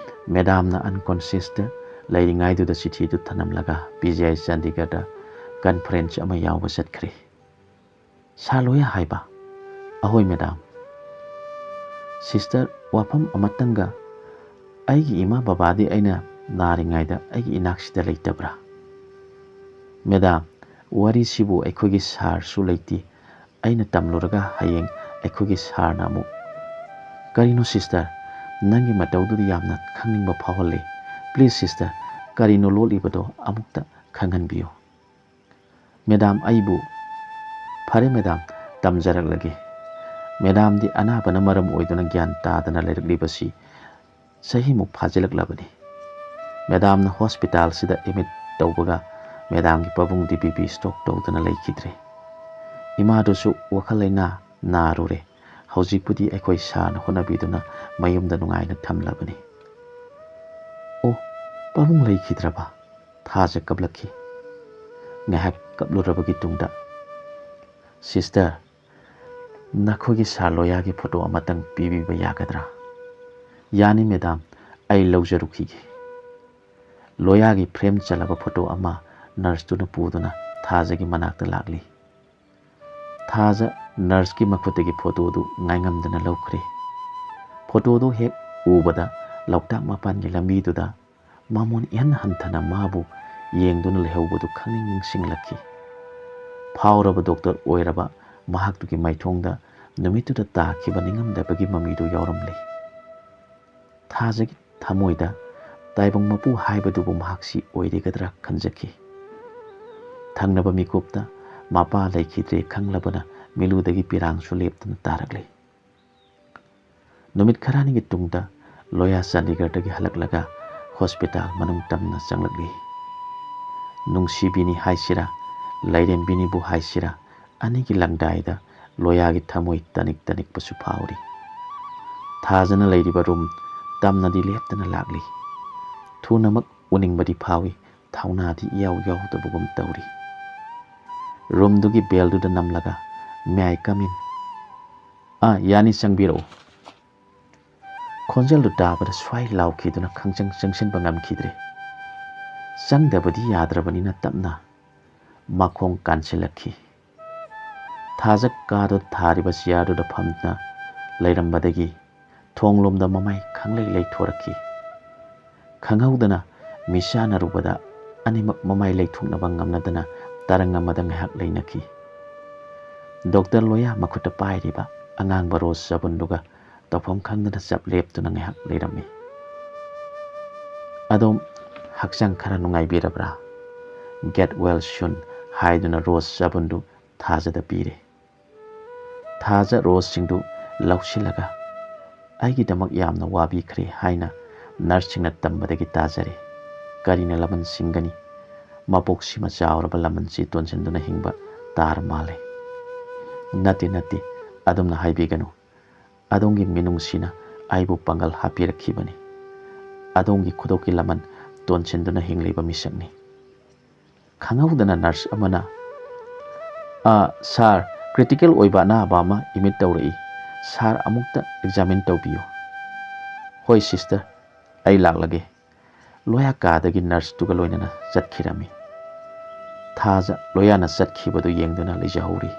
ꯃꯦꯗꯥꯝꯅ ꯑꯟꯀꯣꯟꯁꯤꯌꯁꯇ ꯂꯩꯔꯤꯉꯩꯗꯨꯗ ꯆꯤꯊꯤꯗꯨ ꯊꯅꯝꯂꯒ ꯄꯤ ꯖꯤ ꯑꯥꯏ ꯆꯥꯟꯗꯤꯒꯔꯗ ꯀꯟꯐꯔꯦꯟꯁ ꯑꯃ ꯌꯥꯎꯕ ꯆꯠꯈ꯭ꯔꯦ꯫" "ꯁꯥꯔ ꯂꯣꯌꯥ ꯍꯥꯏꯕ?" "ꯑꯍꯣꯏ ꯃꯦꯗꯥꯝ꯫" "ꯁꯤꯁꯇꯔ, ꯋꯥꯐꯝ ꯑꯃꯇꯪꯒ, ꯑꯩꯒꯤ ꯏꯃꯥ ꯕꯕꯥꯗꯤ ꯑꯩꯅ ꯅꯥꯔꯤꯉꯩꯗ ꯑꯩꯒꯤ ꯏꯅꯥꯛꯁꯤꯗ ꯂꯩꯇꯕ꯭ꯔꯥ?" "ꯃꯦꯗꯥꯝ, ꯋꯥꯔꯤꯁꯤꯕꯨ ꯑꯩꯈꯣꯏꯒꯤ ꯁꯥꯔꯁꯨ ꯂꯩꯇꯦ꯫ ꯑꯩꯅ ꯇꯝꯂꯨꯔꯒ ꯍꯌꯦꯡ ꯑꯩꯈꯣꯏꯒꯤ ꯁꯥꯔꯅ ꯑꯃꯨꯛ..." "ꯀꯔꯤꯅꯣ ꯁꯤꯁꯇꯔ, ꯅꯪꯒꯤ ꯃꯇꯧꯗꯨꯗꯤ ꯌꯥꯝꯅ ꯈꯪꯅꯤꯡꯕ ꯐꯥꯎꯍꯜꯂꯤ꯫ ꯄ꯭ꯂꯤꯖ ꯁꯤꯁꯇꯔ, ꯀꯔꯤꯅꯣ ꯂꯣꯠꯂꯤꯕꯗꯣ ꯑꯃꯨꯛꯇ ꯈꯪꯍꯟꯕꯤꯌꯨ꯫" "ꯃꯦꯗꯥꯝ, ꯑꯩꯕꯨ..." "ꯐꯔꯦ ꯃꯦꯗꯥꯝ, ꯇꯝꯖꯔꯛꯂꯒꯦ꯫ ꯃꯦꯗꯥꯝꯗꯤ ꯑꯅꯥꯕꯅ ꯃꯔꯝ ꯑꯣꯏꯗꯨꯅ ꯒ꯭ꯌꯥꯟ ꯇꯥꯗꯅ ꯂꯩꯔꯛꯂꯤꯕꯁꯤ ꯆꯍꯤꯃꯨꯛ ꯐꯥꯖꯤꯜꯂꯛꯂꯕꯅꯤ꯫ ꯃꯦꯗꯥꯝꯅ ꯍꯣꯁꯄꯤꯇꯥꯜꯁꯤꯗ ꯑꯦꯗꯃꯤꯠ ꯇꯧꯕꯒ ꯃꯦꯗꯥꯝꯒꯤ ꯄꯥꯕꯨꯡꯗꯤ ꯕꯤ ꯄꯤ ꯁ꯭ꯇ꯭ꯔꯣꯛ ꯇꯧꯗꯨꯅ ꯂꯩꯈꯤꯗ꯭ꯔꯦ꯫ ꯏꯃꯥꯗꯨꯁꯨ ꯋꯥꯈꯜ ꯂꯩꯅꯥ ꯅꯥꯔꯨꯔꯦ꯫ ꯍꯧꯖꯤꯛꯄꯨꯗꯤ ꯑꯩꯈꯣꯏ ꯁꯥꯔꯅ ꯍꯣꯠꯅꯕꯤꯗꯨꯅ ꯃꯌꯨꯝꯗ ꯅꯨꯡꯉꯥꯏꯅ ꯊꯝꯂꯕꯅꯤ꯫ "ꯑꯣ, ꯄꯥꯕꯨꯡ ꯂꯩꯈꯤꯗ꯭ꯔꯕ?" ꯊꯥꯖ ꯀꯞꯂꯛꯈꯤ꯫ ꯉꯥꯏꯍꯥꯛ ꯀꯞꯂꯨꯔꯕꯒꯤ ꯇꯨꯡꯗ, "ꯁꯤꯁꯇꯔ, ꯅꯈꯣꯏꯒꯤ ꯁꯥꯔ ꯂꯣꯌꯥꯒꯤ ꯐꯣꯇꯣ ꯑꯃꯇꯪ ꯄꯤꯕꯤꯕ ꯌꯥꯒꯗ꯭ꯔꯥ?" "ꯌꯥꯅꯤ ꯃꯦꯗꯥꯝ, ꯑꯩ ꯂꯧꯖꯔꯨꯈꯤꯒꯦ꯫" ꯂꯣꯌꯥꯒꯤ ꯐ꯭ꯔꯦꯝ ꯆꯜꯂꯕ ꯐꯣꯇꯣ ꯑꯃ ꯅꯔꯁꯇꯨꯅ ꯄꯨꯗꯨꯅ ꯊꯥꯖꯒꯤ ꯃꯅꯥꯛꯇ ꯂꯥꯛꯂꯤ꯫ ꯊꯥꯖ ꯅꯔꯁꯀꯤ ꯃꯈꯨꯠꯇꯒꯤ ꯐꯣꯇꯣꯗꯨ ꯉꯥꯏꯉꯝꯗꯅ ꯂꯧꯈ꯭ꯔꯦ꯫ ꯐꯣꯇꯣꯗꯨ ꯍꯦꯛ ꯎꯕꯗ ꯂꯣꯛꯇꯥꯛ ꯃꯄꯥꯟꯒꯤ ꯂꯝꯕꯤꯗꯨꯗ ꯃꯃꯣꯟ ꯏꯍꯟ ꯍꯟꯊꯅ ꯃꯥꯕꯨ ꯌꯦꯡꯗꯨꯅ ꯂꯩꯍꯧꯕꯗꯨ ꯈꯪꯅꯤꯡ ꯅꯤꯡꯁꯤꯡꯂꯛꯈꯤ꯫ ꯐꯥꯎꯔꯕ ꯗꯣꯛꯇꯔ ꯑꯣꯏꯔꯕ ꯃꯍꯥꯛꯇꯨꯒꯤ ꯃꯥꯏꯊꯣꯡꯗ ꯅꯨꯃꯤꯠꯇꯨꯗ ꯇꯥꯈꯤꯕ ꯅꯤꯡꯉꯝꯗꯕꯒꯤ ꯃꯃꯤꯗꯨ ꯌꯥꯎꯔꯝꯂꯤ꯫ ꯊꯥꯖꯒꯤ ꯊꯃꯣꯏꯗ ꯇꯥꯏꯕꯪ ꯃꯄꯨ ꯍꯥꯏꯕꯗꯨꯕꯨ ꯃꯍꯥꯛꯁꯤ ꯑꯣꯏꯔꯤꯒꯗ꯭ꯔꯥ ꯈꯟꯖꯈꯤ꯫ ꯊꯪꯅꯕ ꯃꯤꯀꯨꯞꯇ ꯃꯄꯥ ꯂꯩꯈꯤꯗ꯭ꯔꯦ ꯈꯪꯂꯕꯅ ꯃꯤꯠꯂꯨꯗꯒꯤ ꯄꯤꯔꯥꯡꯁꯨ ꯂꯦꯞꯇꯅ ꯇꯥꯔꯛꯂꯤ꯫ ꯅꯨꯃꯤꯠ ꯈꯔꯅꯤꯒꯤ ꯇꯨꯡꯗ ꯂꯣꯌꯥ ꯆꯥꯟꯗꯤꯒꯔꯗꯒꯤ ꯍꯜꯂꯛꯂꯒ ꯍꯣꯁꯄꯤꯇꯥꯜ ꯃꯅꯨꯡ ꯇꯝꯅ ꯆꯪꯂꯛꯂꯤ꯫ ꯅꯨꯡꯁꯤꯕꯤꯅꯤ ꯍꯥꯏꯁꯤꯔꯥ, ꯂꯥꯏꯔꯦꯝꯕꯤꯅꯤꯕꯨ ꯍꯥꯏꯁꯤꯔꯥ, ꯑꯅꯤꯒꯤ ꯂꯪꯗꯥꯏꯗ ꯂꯣꯌꯥꯒꯤ ꯊꯃꯣꯏ ꯇꯅꯤꯛ ꯇꯅꯤꯛꯄꯁꯨ ꯐꯥꯎꯔꯤ꯫ ꯊꯥꯖꯅ ꯂꯩꯔꯤꯕ ꯔꯨꯝ ꯇꯝꯅꯗꯤ ꯂꯦꯞꯇꯅ ꯂꯥꯛꯂꯤ꯫ ꯊꯨꯅꯃꯛ ꯎꯅꯤꯡꯕꯗꯤ ꯐꯥꯎꯏ, ꯊꯧꯅꯥꯗꯤ ꯏꯌꯥꯎ ꯌꯥꯎꯗꯕꯒꯨꯝ ꯇꯧꯔꯤ꯫ ꯔꯨꯝꯗꯨꯒꯤ ꯕꯦꯜꯗꯨꯗ ꯅꯝꯂꯒ, "May I come in?" "ꯑꯥ, ꯌꯥꯅꯤ, ꯆꯪꯕꯤꯔꯛꯎ꯫" ꯈꯣꯟꯖꯦꯜꯗꯨ ꯇꯥꯕꯗ ꯁ꯭ꯋꯥꯏ ꯂꯥꯎꯈꯤꯗꯨꯅ ꯈꯪꯆꯪ ꯆꯪꯁꯤꯟꯕ ꯉꯝꯈꯤꯗ꯭ꯔꯦ꯫ ꯆꯪꯗꯕꯗꯤ ꯌꯥꯗ꯭ꯔꯕꯅꯤꯅ ꯇꯞꯅ ꯃꯈꯣꯡ ꯀꯥꯟꯁꯤꯜꯂꯛꯈꯤ꯫ ꯊꯥꯖ ꯀꯥꯗꯨꯗ ꯊꯥꯔꯤꯕ ꯆꯤꯌꯥꯔꯗꯨꯗ ꯐꯝꯗꯨꯅ ꯂꯩꯔꯝꯕꯗꯒꯤ ꯊꯣꯡꯂꯣꯝꯗ ꯃꯃꯥꯏ ꯈꯪꯂꯩ ꯂꯩꯊꯣꯔꯛꯈꯤ꯫ ꯈꯪꯍꯧꯗꯅ ꯃꯤꯠꯁꯥꯟꯅꯔꯨꯕꯗ ꯑꯅꯤꯃꯛ ꯃꯃꯥꯏ ꯂꯩꯊꯣꯛꯅꯕ ꯉꯝꯅꯗꯅ ꯇꯔꯪ ꯑꯃꯗ ꯉꯥꯏꯍꯥꯛ ꯂꯩꯅꯈꯤ꯫ ꯗꯣꯛꯇꯔ ꯂꯣꯌꯥ ꯃꯈꯨꯠꯇ ꯄꯥꯏꯔꯤꯕ ꯑꯉꯥꯡꯕ ꯔꯣꯁ ꯆꯕꯨꯟꯗꯨꯒ ꯇꯧꯐꯝ ꯈꯪꯗꯅ ꯆꯞ ꯂꯦꯞꯇꯨꯅ ꯉꯥꯏꯍꯥꯛ ꯂꯩꯔꯝꯃꯤ꯫ "ꯑꯗꯣꯝ ꯍꯛꯆꯥꯡ ꯈꯔ ꯅꯨꯡꯉꯥꯏꯕꯤꯔꯕ꯭ꯔꯥ? Get well soon" ꯍꯥꯏꯗꯨꯅ ꯔꯣꯁ ꯆꯕꯨꯟꯗꯨ ꯊꯥꯖꯗ ꯄꯤꯔꯦ꯫ ꯊꯥꯖ ꯔꯣꯁꯁꯤꯡꯗꯨ ꯂꯧꯁꯤꯜꯂꯒ, "ꯑꯩꯒꯤꯗꯃꯛ ꯌꯥꯝꯅ ꯋꯥꯕꯤꯈ꯭ꯔꯦ" ꯍꯥꯏꯅ ꯅꯔꯁꯁꯤꯡꯅ ꯇꯝꯕꯗꯒꯤ ꯇꯥꯖꯔꯦ꯫ ꯀꯔꯤꯅ ꯂꯃꯟ ꯁꯤꯡꯒꯅꯤ? ꯃꯄꯣꯛꯁꯤꯃ ꯆꯥꯎꯔꯕ ꯂꯃꯟꯁꯤ ꯇꯣꯟꯁꯤꯟꯗꯨꯅ ꯍꯤꯡꯕ ꯇꯥꯔ ꯃꯥꯜꯂꯦ꯫ "ꯅꯠꯇꯦ, ꯅꯠꯇꯦ, ꯑꯗꯨꯝꯅ ꯍꯥꯏꯕꯤꯒꯅꯨ꯫ ꯑꯗꯣꯝꯒꯤ ꯃꯤꯅꯨꯡꯁꯤꯅ ꯑꯩꯕꯨ ꯄꯥꯡꯒꯜ ꯍꯥꯞꯄꯤꯔꯛꯈꯤꯕꯅꯤ꯫ ꯑꯗꯣꯝꯒꯤ ꯈꯨꯗꯣꯞꯀꯤ ꯂꯃꯟ ꯇꯣꯟꯁꯤꯟꯗꯨꯅ ꯍꯤꯡꯂꯤꯕ ꯃꯤꯁꯛꯅꯤ"꯫ ꯈꯪꯍꯧꯗꯅ ꯅꯔꯁ ꯑꯃꯅ, "ꯑ, ꯁꯥꯔ, ꯀ꯭ꯔꯤꯇꯤꯀꯦꯜ ꯑꯣꯏꯕ ꯑꯅꯥꯕ ꯑꯃ ꯑꯦꯗꯃꯤꯠ ꯇꯧꯔꯛꯏ꯫ ꯁꯥꯔ, ꯑꯃꯨꯛꯇ ꯑꯦꯛꯖꯥꯃꯤꯟ ꯇꯧꯕꯤꯌꯨ"꯫ "ꯍꯣꯏ ꯁꯤꯁꯇꯔ, ꯑꯩ ꯂꯥꯛꯂꯒꯦ"꯫ ꯂꯣꯌꯥ ꯀꯥꯗꯒꯤ ꯅꯔꯁꯇꯨꯒ ꯂꯣꯏꯅꯅ ꯆꯠꯈꯤꯔꯝꯃꯤ꯫ ꯊꯥꯖ ꯂꯣꯌꯥꯅ ꯆꯠꯈꯤꯕꯗꯨ ꯌꯦꯡꯗꯨꯅ ꯂꯩꯖꯍꯧꯔꯤ꯫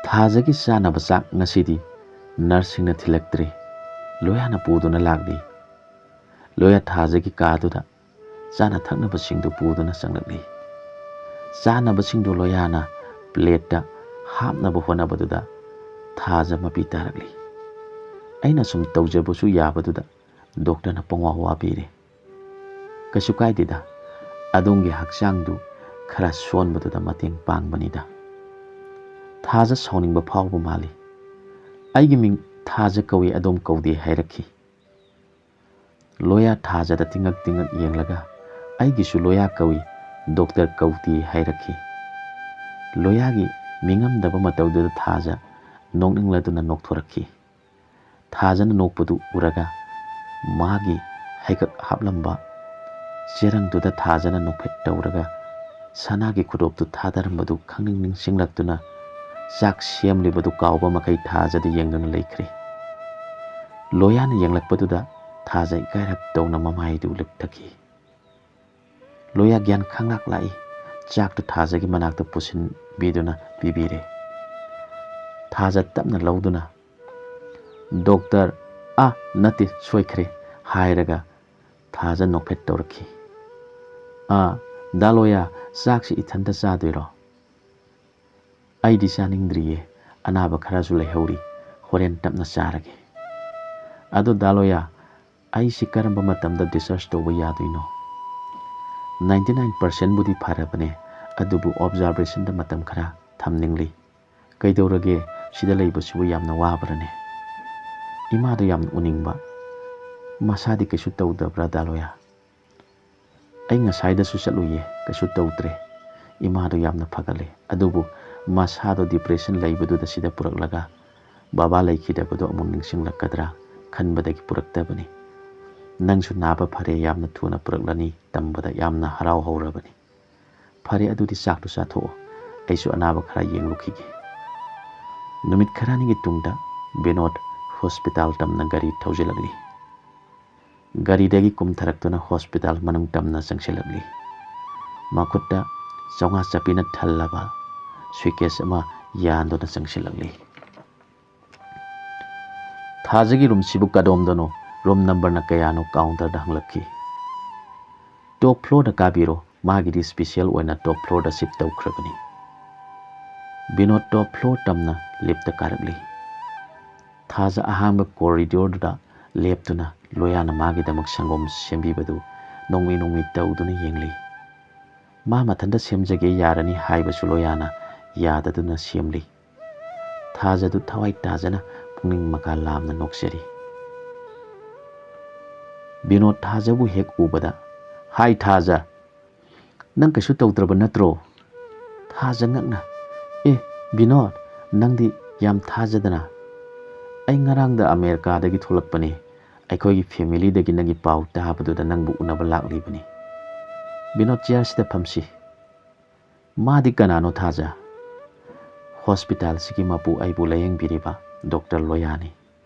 ꯊꯥꯖꯒꯤ ꯆꯥꯅꯕ ꯆꯥꯛ ꯉꯁꯤꯗꯤ ꯅꯔꯁꯁꯤꯡꯅ ꯊꯤꯜꯂꯛꯇ꯭ꯔꯦ꯫ ꯂꯣꯌꯥꯅ ꯄꯨꯗꯨꯅ ꯂꯥꯛꯂꯤ꯫ ꯂꯣꯌꯥ ꯊꯥꯖꯒꯤ ꯀꯥꯗꯨꯗ ꯆꯥꯅ ꯊꯛꯅꯕꯁꯤꯡꯗꯨ ꯄꯨꯗꯨꯅ ꯆꯪꯂꯛꯂꯤ꯫ ꯆꯥꯅꯕꯁꯤꯡꯗꯨ ꯂꯣꯌꯥꯅ ꯄ꯭ꯂꯦꯠꯇ ꯍꯥꯞꯅꯕ ꯍꯣꯠꯅꯕꯗꯨꯗ ꯊꯥꯖ ꯃꯄꯤ ꯇꯥꯔꯛꯂꯤ꯫ ꯑꯩꯅ ꯁꯨꯝ ꯇꯧꯖꯕꯁꯨ ꯌꯥꯕꯗꯨꯗ ꯗꯣꯛꯇꯔꯅ ꯄꯪꯋꯥ ꯋꯥꯕꯤꯔꯦ꯫ "ꯀꯩꯁꯨ ꯀꯥꯏꯗꯦꯗ, ꯑꯗꯣꯝꯒꯤ ꯍꯛꯆꯥꯡꯗꯨ ꯈꯔ ꯁꯣꯟꯕꯗꯨꯗ ꯃꯇꯦꯡ ꯄꯥꯡꯕꯅꯤꯗ"꯫ ꯊꯥꯖ ꯁꯥꯎꯅꯤꯡꯕ ꯐꯥꯎꯕ ꯃꯥꯜꯂꯤ꯫ "ꯑꯩꯒꯤ ꯃꯤꯡ ꯊꯥꯖ ꯀꯧꯏ, ꯑꯗꯣꯝ ꯀꯧꯗꯦ" ꯍꯥꯏꯔꯛꯈꯤ꯫ ꯂꯣꯌꯥ ꯊꯥꯖꯗ ꯇꯤꯡꯉꯛ ꯇꯤꯡꯉꯛ ꯌꯦꯡꯂꯒ, "ꯑꯩꯒꯤꯁꯨ ꯂꯣꯌꯥ ꯀꯧꯏ, ꯗꯣꯛꯇꯔ ꯀꯧꯗꯦ" ꯍꯥꯏꯔꯛꯈꯤ꯫ ꯂꯣꯌꯥꯒꯤ ꯃꯤꯉꯝꯗꯕ ꯃꯇꯧꯗꯨꯗ ꯊꯥꯖ ꯅꯣꯛꯅꯤꯡꯂꯗꯨꯅ ꯅꯣꯛꯊꯣꯔꯛꯈꯤ꯫ ꯊꯥꯖꯅ ꯅꯣꯛꯄꯗꯨ ꯎꯔꯒ ꯃꯥꯒꯤ ꯍꯩꯀꯛ ꯍꯥꯞꯂꯝꯕ ꯆꯦꯔꯪꯗꯨꯗ ꯊꯥꯖꯅ ꯅꯣꯛꯐꯦꯠ ꯇꯧꯔꯒ ꯁꯅꯥꯒꯤ ꯈꯨꯗꯣꯞꯇꯨ ꯊꯥꯗꯔꯝꯕꯗꯨ ꯈꯪꯅꯤꯡ ꯅꯤꯡꯁꯤꯡꯂꯛꯇꯨꯅ ꯆꯥꯛ ꯁꯦꯝꯂꯤꯕꯗꯨ ꯀꯥꯎꯕ ꯃꯈꯩ ꯊꯥꯖꯗ ꯌꯦꯡꯗꯨꯅ ꯂꯩꯈ꯭ꯔꯦ꯫ ꯂꯣꯌꯥꯅ ꯌꯦꯡꯂꯛꯄꯗꯨꯗ ꯊꯥꯖ ꯏꯀꯥꯏꯔꯞ ꯇꯧꯅ ꯃꯃꯥꯏꯗꯨ ꯂꯨꯞꯊꯈꯤ꯫ ꯂꯣꯌꯥ ꯒ꯭ꯌꯥꯟ ꯈꯪꯂꯥꯛ ꯂꯥꯛꯏ꯫ ꯆꯥꯛꯇꯨ ꯊꯥꯖꯒꯤ ꯃꯅꯥꯛꯇ ꯄꯨꯁꯤꯟꯕꯤꯗꯨꯅ ꯄꯤꯕꯤꯔꯦ꯫ ꯊꯥꯖ ꯇꯞꯅ ꯂꯧꯗꯨꯅ, "ꯗꯣꯛꯇꯔ, ꯑꯥ, ꯅꯠꯇꯦ, ꯁꯣꯏꯈ꯭ꯔꯦ" ꯍꯥꯏꯔꯒ ꯊꯥꯖ ꯅꯣꯛꯐꯦꯠ ꯇꯧꯔꯛꯈꯤ꯫ "ꯑꯥ, ꯗꯥ ꯂꯣꯌꯥ, ꯆꯥꯛꯁꯤ ꯏꯊꯟꯇ ꯆꯥꯗꯣꯏꯔꯣ?" "ꯑꯩꯗꯤ ꯆꯥꯅꯤꯡꯗ꯭ꯔꯤꯌꯦ, ꯑꯅꯥꯕ ꯈꯔꯁꯨ ꯂꯩꯍꯧꯔꯤ, ꯍꯣꯔꯦꯟ ꯇꯞꯅ ꯆꯥꯔꯒꯦ꯫ ꯑꯗꯣ ꯗꯥ ꯂꯣꯌꯥ, ꯑꯩꯁꯤ ꯀꯔꯝꯕ ꯃꯇꯝꯗ discharge ꯇꯧꯕ ꯌꯥꯗꯣꯏꯅꯣ?" "Ninety nine percent ꯕꯨꯗꯤ ꯐꯔꯕꯅꯦ, ꯑꯗꯨꯕꯨ observation ꯗ ꯃꯇꯝ ꯈꯔ ꯊꯝꯅꯤꯡꯂꯤ"꯫ "ꯀꯩꯗꯧꯔꯒꯦ? ꯁꯤꯗ ꯂꯩꯕꯁꯤꯕꯨ ꯌꯥꯝꯅ ꯋꯥꯕ꯭ꯔꯅꯦ?" "ꯏꯃꯥꯗꯣ ꯌꯥꯝꯅ ꯎꯅꯤꯡꯕ꯫ ꯃꯁꯥꯗꯤ ꯀꯩꯁꯨ ꯇꯧꯗꯕ꯭ꯔꯥ, ꯗꯥ ꯂꯣꯌꯥ?" "ꯑꯩ ꯉꯁꯥꯏꯗꯁꯨ ꯆꯠꯂꯨꯏꯌꯦ, ꯀꯩꯁꯨ ꯇꯧꯗ꯭ꯔꯦ꯫ ꯏꯃꯥꯗꯣ ꯌꯥꯝꯅ ꯐꯒꯠꯂꯦ, ꯑꯗꯨꯕꯨ ꯃꯁꯥꯗꯣ depression ꯂꯩꯕꯗꯨꯗ ꯁꯤꯗ ꯄꯨꯔꯛꯂꯒ ꯕꯥꯕꯥ ꯂꯩꯈꯤꯗꯕꯗꯣ ꯑꯃꯨꯛ ꯅꯤꯡꯁꯤꯡꯂꯛꯀꯗ꯭ꯔꯥ ꯈꯟꯕꯗꯒꯤ ꯄꯨꯔꯛꯇꯕꯅꯤ꯫ ꯅꯪꯁꯨ ꯅꯥꯕ ꯐꯔꯦ, ꯌꯥꯝꯅ ꯊꯨꯅ ꯄꯨꯔꯛꯂꯅꯤ ꯇꯝꯕꯗ ꯌꯥꯝꯅ ꯍꯔꯥꯎ ꯍꯧꯔꯕꯅꯤ꯫ ꯐꯔꯦ, ꯑꯗꯨꯗꯤ ꯆꯥꯛꯇꯨ ꯆꯥꯊꯣꯛꯑꯣ, ꯑꯩꯁꯨ ꯑꯅꯥꯕ ꯈꯔ ꯌꯦꯡꯂꯨꯈꯤꯒꯦ꯫" ꯅꯨꯃꯤꯠ ꯈꯔꯅꯤꯒꯤ ꯇꯨꯡꯗ ꯕꯤꯅꯣꯗ ꯍꯣꯁꯄꯤꯇꯥꯜ ꯇꯝꯅ ꯒꯥꯔꯤ ꯊꯧꯖꯤꯜꯂꯛꯂꯤ꯫ ꯒꯥꯔꯤꯗꯒꯤ ꯀꯨꯝꯊꯔꯛꯇꯨꯅ ꯍꯣꯁꯄꯤꯇꯥꯜ ꯃꯅꯨꯡ ꯇꯝꯅ ꯆꯪꯁꯤꯜꯂꯛꯂꯤ꯫ ꯃꯈꯨꯠꯇ ꯆꯥꯝꯃꯉꯥ ꯆꯞꯄꯤꯅ ꯊꯜꯂꯕ suitcase ꯑꯃ ꯌꯥꯟꯗꯨꯅ ꯆꯪꯁꯤꯜꯂꯛꯂꯤ꯫ "ꯊꯥꯖꯒꯤ ꯔꯨꯝꯁꯤꯕꯨ ꯀꯗꯣꯝꯗꯅꯣ? ꯔꯨꯝ ꯅꯝꯕꯔꯅ ꯀꯌꯥꯅꯣ?" ꯀꯥꯎꯟꯇꯔꯗ ꯍꯪꯂꯛꯈꯤ꯫ "ꯇꯣꯞ ꯐ꯭ꯂꯣꯔꯗ ꯀꯥꯕꯤꯔꯣ, ꯃꯥꯒꯤꯗꯤ ꯁ꯭ꯄꯤꯁꯦꯜ ꯑꯣꯏꯅ ꯇꯣꯞ ꯐ꯭ꯂꯣꯔꯗ ꯁꯤꯐ ꯇꯧꯈ꯭ꯔꯕꯅꯤ꯫" ꯕꯤꯅꯣꯗ ꯇꯣꯞ ꯐ꯭ꯂꯣꯔ ꯇꯝꯅ ꯂꯤꯐꯇ ꯀꯥꯔꯛꯂꯤ꯫ ꯊꯥꯖ ꯑꯍꯥꯡꯕ ꯀꯣꯔꯤꯗꯣꯔꯗꯨꯗ ꯂꯦꯞꯇꯨꯅ ꯂꯣꯌꯥꯅ ꯃꯥꯒꯤꯗꯃꯛ ꯁꯪꯒꯣꯝ ꯁꯦꯝꯕꯤꯕꯗꯨ ꯅꯣꯡꯃꯩ ꯅꯣꯡꯃꯩ ꯇꯧꯗꯨꯅ ꯌꯦꯡꯂꯤ꯫ ꯃꯥ ꯃꯊꯟꯇ ꯁꯦꯝꯖꯒꯦ ꯌꯥꯔꯅꯤ ꯍꯥꯏꯕꯁꯨ ꯂꯣꯌꯥꯅ ꯌꯥꯗꯗꯨꯅ ꯁꯦꯝꯂꯤ꯫ ꯊꯥꯖꯗꯨ ꯊꯋꯥꯏ ꯇꯥꯖꯅ ꯄꯨꯛꯅꯤꯡ ꯃꯀꯥ ꯂꯥꯝꯅ ꯅꯣꯛꯆꯔꯤ꯫ ꯕꯤꯅꯣꯗ ꯊꯥꯖꯕꯨ ꯍꯦꯛ ꯎꯕꯗ, "ꯍꯥꯏ ꯊꯥꯖ, ꯅꯪ ꯀꯩꯁꯨ ꯇꯧꯗ꯭ꯔꯕ ꯅꯠꯇ꯭ꯔꯣ?" ꯊꯥꯖ ꯉꯛꯅ, "ꯑꯦ ꯕꯤꯅꯣꯗ, ꯅꯪꯗꯤ ꯌꯥꯝ ꯊꯥꯖꯗꯅ꯫" "ꯑꯩ ꯉꯔꯥꯡꯗ ꯑꯃꯦꯔꯤꯀꯥꯗꯒꯤ ꯊꯣꯛꯂꯛꯄꯅꯤ꯫ ꯑꯩꯈꯣꯏꯒꯤ ꯐꯦꯃꯤꯂꯤꯗꯒꯤ ꯅꯪꯒꯤ ꯄꯥꯎ ꯇꯥꯕꯗꯨꯗ ꯅꯪꯕꯨ ꯎꯅꯕ ꯂꯥꯛꯂꯤꯕꯅꯤ꯫" "ꯕꯤꯅꯣꯗ, ꯆꯤꯌꯥꯔꯁꯤꯗ ꯐꯝꯁꯤ꯫" "ꯃꯥꯗꯤ ꯀꯅꯥꯅꯣ ꯊꯥꯖ?" "ꯍꯣꯁꯄꯤꯇꯥꯜꯁꯤꯒꯤ ꯃꯄꯨ, ꯑꯩꯕꯨ ꯂꯥꯌꯦꯡꯕꯤꯔꯤꯕ ꯗꯣꯛꯇꯔ ꯂꯣꯌꯥꯅꯤ꯫"